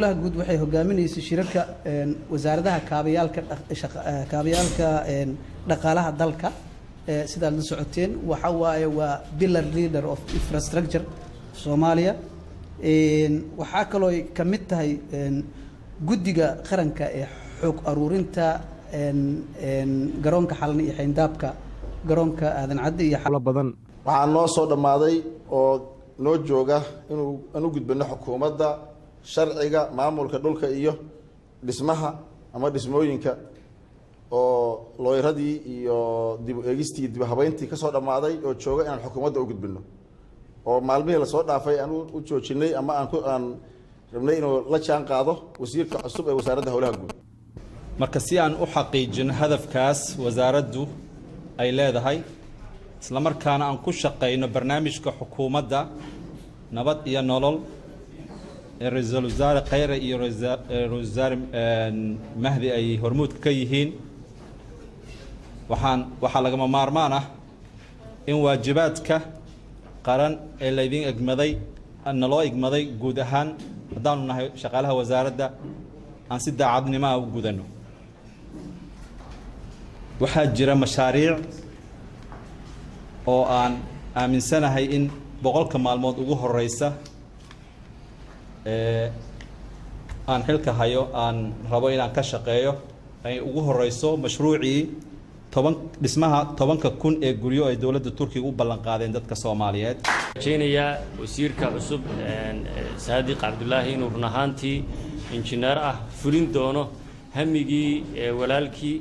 Howlaha Guud waxay hogaaminaysay shirarka wasaaradaha kaabayaalka dhaqaalaha dalka. Sidaad la socoteen, waxa waaye waa pillar leader of infrastructure Soomaaliya. Waxaa kaloo ka mid tahay guddiga qaranka ee xoog aruurinta garoonka Xalane iyo xayndaabka garoonka Aadan Cadde iyo badan. Waxaa noo soo dhammaaday oo noo jooga inuu aan u gudbino xukuumadda sharciga maamulka dhulka iyo dhismaha ama dhismooyinka, oo looyaradii iyo dib u eegistii, dib habeyntii ka soo dhammaaday oo jooga inaan xukuumadda u gudbino, oo maalmihii lasoo dhaafay aan u joojinay ama aan ku aan rabnay inuu la jaan qaado wasiirka cusub ee Wasaaradda Howlaha Guud. Marka si aan u xaqiijino hadafkaas wasaaraddu ay leedahay, islamarkaana aan ku shaqayno barnaamijka xukuumadda Nabad iyo Nolol ee Ra-iisul Wasaare Khayre iyo Ra-iisul Wasaare Mahdi ay hormuudka ka yihiin, waxaa lagama maarmaan ah in waajibaadka qaran ee laydin egmaday, naloo igmaday guud ahaan haddaanu nahay shaqaalaha wasaaradda, aan si daacadnimo ah u gudano. Waxaa jira mashaariic oo aan aaminsanahay in 100-ka maalmood ugu horeysa ee aan xilka hayo aan rabo inaan ka shaqeeyo, ay ugu horeyso mashruucii 10 dhismaha 10,000 ee guryo ay dowladda Turkiga u ballan qaadeen dadka Soomaaliyeed. Rajaynayaa wasiirka cusub Saadiq Cabdulaahi inuu run ahaantii injineer ah fulin doono hamigii walaalkii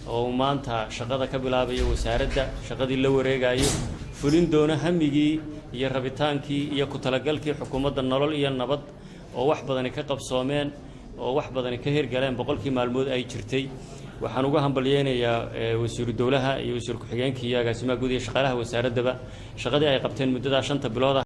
oo uu maanta shaqada ka bilaabayo wasaaradda, shaqadii la wareegayo, fulin doono hamigii iyo rabitaankii iyo ku talagalkii xukuumadda Nolol iyo Nabad, oo wax badani ka qabsoomeen oo wax badani ka hirgaleen 100-kii maalmood ay jirtay. Waxaan uga hambalyeynayaa wasiiru dowlaha iyo wasiir ku-xigeenka iyo agaasimaha guud iyo shaqaalaha wasaaraddaba shaqadii ay qabteen muddadaa 5-ta bilood ah.